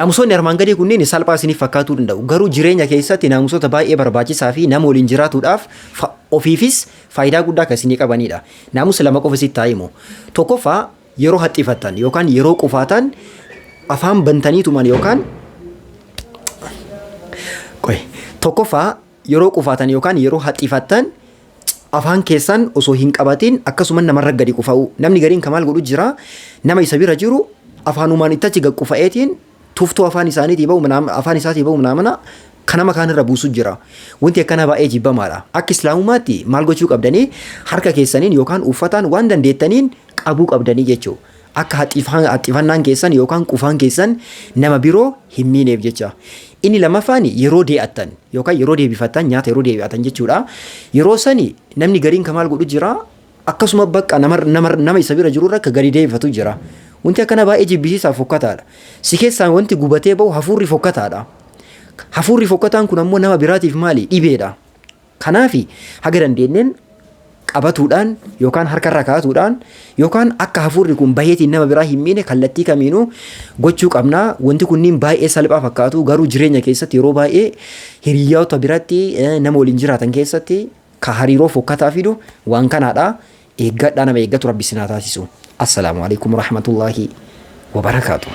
Naamusoonni armaan gadii kunneen salphaa isiniif fakkaatuu danda'u. Garuu jireenya keessatti naamusoota baay'ee barbaachisaa fi nama waliin jiraatuudhaaf ofiifis faayidaa guddaa kan isinii qabanidha. Naamusa lama qofa isitti haa himu. Tokkoffaa, yeroo haxxifattan yookaan yeroo qufaatan afaan bantaniituman yookaan qoy. Tokkoffaa, yeroo qufaatan yookaan yeroo haxxifattan afaan keessan osoo hin qabatin akkasuma namarra gadi qufa'uu. Namni gariin kan maal godhu jira, nama isa bira jiru afaanumaan itti achi gad qufa'eetiin tuftuu afaan isaaniitii ba'u, afaan isaatii ba'u manaamana kan nama kaan irra buusu jira. Wanti akkana baay'ee jibbamaadha. Akka Islaamummaatti maal gochuu qabdanii? Harka keessaniin yookaan uffataan waan dandeettaniin qabuu qabdanii jechuudha. Akka haxxifannaan keessan yookaan qufaan keessan nama biroo hin miineef jecha. Inni lammaffaan, yeroo dee'attan yookaan yeroo deebifattan, nyaata yeroo deebi'atan jechuudha. Yeroo sani namni gariin kan maal godhu jira, akkasuma bakka nama, nama, nama isa bira jirurra akka gadi deebifatu jira. Wanti akkana baay'ee jibbisiisaa, fokkataadha. Si keessaan wanti gubatee bahu hafuurri fokkataadha. Hafuurri fokkataan kun ammoo nama biraatiif maali? Dhibeedha. Kanaafi haga dandeenyeen qabatuudhaan yookaan harkarra kaa'atuudhaan yookaan akka hafuurri kun baheetiin nama biraa hin miine kallattii kamiinuu gochuu qabna. Wanti kunniin baay'ee salphaa fakkaatu, garuu jireenya keessatti yeroo baay'ee hiriyoota biratti, nama waliin jiraatan keessatti ka hariiroo fokkataa fidu waan kanaadha. Eeggadhaa, nama eeggatu Rabbi isin haa taasisu. Assalaamu alaikum warahmatullaahi wabarakaatu.